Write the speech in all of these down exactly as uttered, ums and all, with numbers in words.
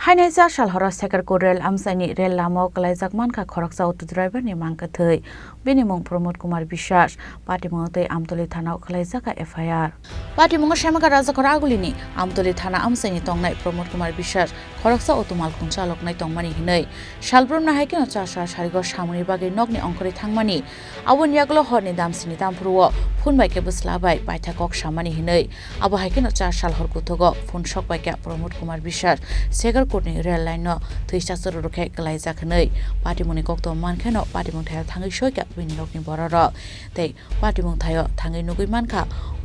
Hainaisa sal horo Sekarkot rel amchaini rel lamao kwlaijak mankha khoroksa auto driver ni mangkwthwi. Bini mung Pramod Kumar Biswas, patimung tei Amtoli thanao khwlaijak F I R. Patimungo Semaka Rajakhor Agulini Amtoli thana amchaini tongnai Pramod Kumar Biswas khoroksa auto malkhung chaloknai tongmani hinwi salbrumno hai kheno chasa sarigo samungni bagwi nokni ongkhorwi thangmani. Aboni yagulo horni damsini damphuru-o phone bai khe bwsla bai paitha kok samani hinwi. Abo hai kheno char sal hor kuthugo phone sok bai khe Pramod Kumar Biswas Sekarkot ni rel line no thwi chaksa rwrwk khe kwlaijak hinwi patimungni koktwma mankheno patimung thaio thangwi soi kha bini nokni bororok. Tei patimung thaio thangwi nugwi mankha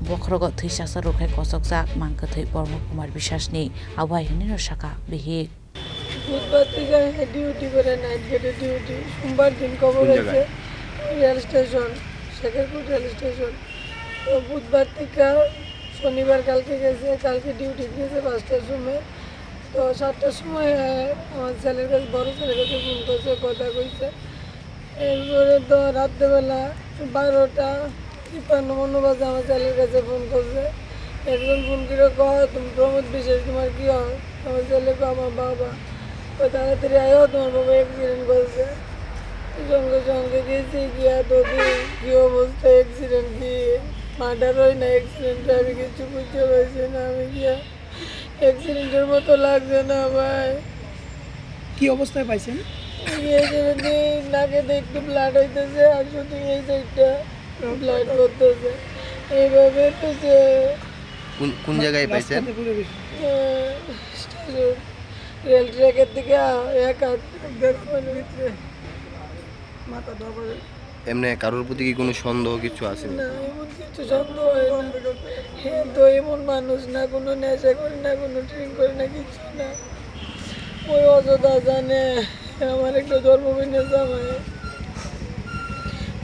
bokhorogo thwi chaksa rwrwk khe kochokjak mangkwthwi Pramod Kumar Biswas ni. Abo hai hinwi no sakha bihik. বুধবার থেকে duty করে, night গেটে duty। সোমবার দিন খবর কোন জায়গায়? হয়েছে rail station, Shekharpur rail station. তো বুধবার থেকে শনিবার কালকে গেছে, কালকে ডিউটি গেছে পাঁচটার সময়। তো সাতটার সময়, আহ, আমার ছেলের কাছে, বড় ছেলের কাছে ফোন করছে, কথা কইছে। এরপরে তো রাত্রেবেলা বারোটা তিপ্পান্ন মনে বাজে আমার ছেলের কাছে ফোন করছে। একজন ফোন করে কয়, "তুমি প্রমোদ বিশ্বাস, তোমার কি হয়?" আমার ছেলে কয়, "আমার বাবা।" কয়, "তাড়াতাড়ি আয়ো, তোমার বাবা অ্যাক্সিডেন্ট করছে।" সঙ্গে সঙ্গে গেছি গিয়া, দেখি কি অবস্থা, অ্যাক্সিডেন্ট কি মার্ডার হয় না অ্যাক্সিডেন্ট, আমি কিছু বুঝতে পারছি না। আমি গিয়া অ্যাক্সিডেন্টের মতো লাগছে না ভাই। কি অবস্থায় পাইছেন? এই যে নাকে দিয়ে একটু ব্লাড হইতেছে, আর শুধু এই সাইডটা ব্লাড করতেছে। এইভাবে তো যে কোন, কোন জায়গায় পাইছেন? রাস্তাতে পড়ে গেছে। আহ, স্টেশন, রেল ট্র্যাকের দিকে এক হাত, মানে, ভিতরে। এমনি কারোর প্রতি কি কোনো সন্দেহ কিছু আছে? না, এমন কিছু সন্দেহ হয় না। হ্যাঁ, তো এমন মানুষ না, কোনো নেশা করে না, কোনো ড্রিঙ্ক করে না, কিছু না। ওই অযথা জানে, আমার একটা ধর্মভিন্ন জামাই।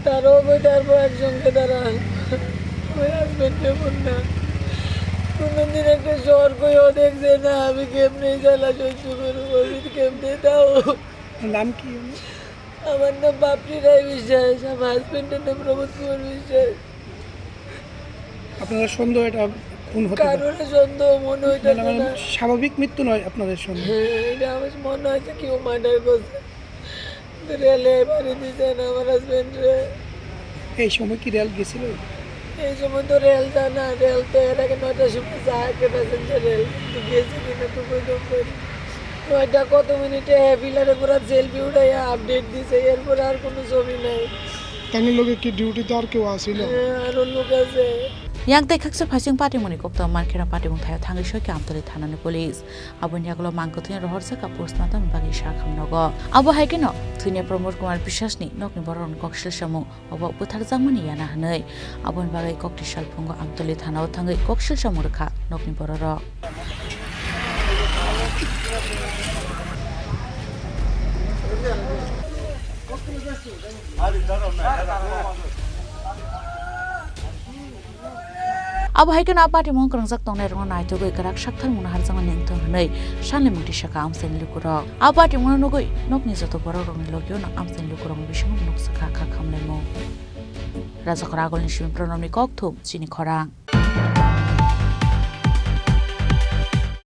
তারও কই তারপর একজনকে তারা, ওই হাজবেন্ড এমন না। কোনোদিন একটা শহর কইও দেখছে না, আমি কেমনে জ্বালা সহ্য করবো, আমি কেমনে তাও। নাম কি উনি? আমার নাম বাপ্পি রায় বিশ্বাস, আমার হাজবেন্ডের নাম প্রমোদ কুমার বিশ্বাস। আপনারা সন্দেহ এটা খুন হতে পারে? কারোর সন্দেহ মনে হইতেছে মানে, মানে না। স্বাভাবিক মৃত্যু নয় আপনাদের সন্দেহ? হ্যাঁ, এটা আমার মনে হচ্ছে কেউ মার্ডার করছে। তো রেলে বাড়ি দিয়েছেন আমার হাজবেন্ডরে। এই সময় কি রেল গেছিল? এই সময় তো রেল যায় না, রেল তো এর আগে নয়টার সময় যায় একটা প্যাসেঞ্জার রেল, কিন্তু গেছে কিনা তো কইতাম পারি। নয়টা কত মিনিটে পিলারে পুরা সেলফি উঠাইয়া আপডেট দিছে, এরপর আর কোনো ছবি নাই। তাইনের লগে কি ডিউটিতে আর কেউ আছিল? হ্যাঁ, আরো লোক আছে। Yang tei khaksa phaising patimungni koktwma mankheno patimung thaio thangwi soi khe Amtoli thanani police. Aboni yagulo mangkwthwino rohorjak kha postmortem bagwi sakhamnogo. Abo hai kheno thwinai Pramod Kumar Biswas ni nokni bororokni koksil samung. Obo butharjakmani yana hwnwi. Aboni bagwi kokti salphungo Amtoli thanao thangwi koksil samung rwkha nokni bororok. Abo hai kheno a patimung kwrwngjak tongnairokno naithogwi kwrak sakthar mungno harjakmani wngthung hwnwi sanle mungti sakha amchaini lukurok. A patimungno nugwi nokni joto borokrokni logio no amchaini lukurokni bisingo nuk sakha kha khamlaimung. Rajakhor Agulni simi Pranobni kokthum chini khorang.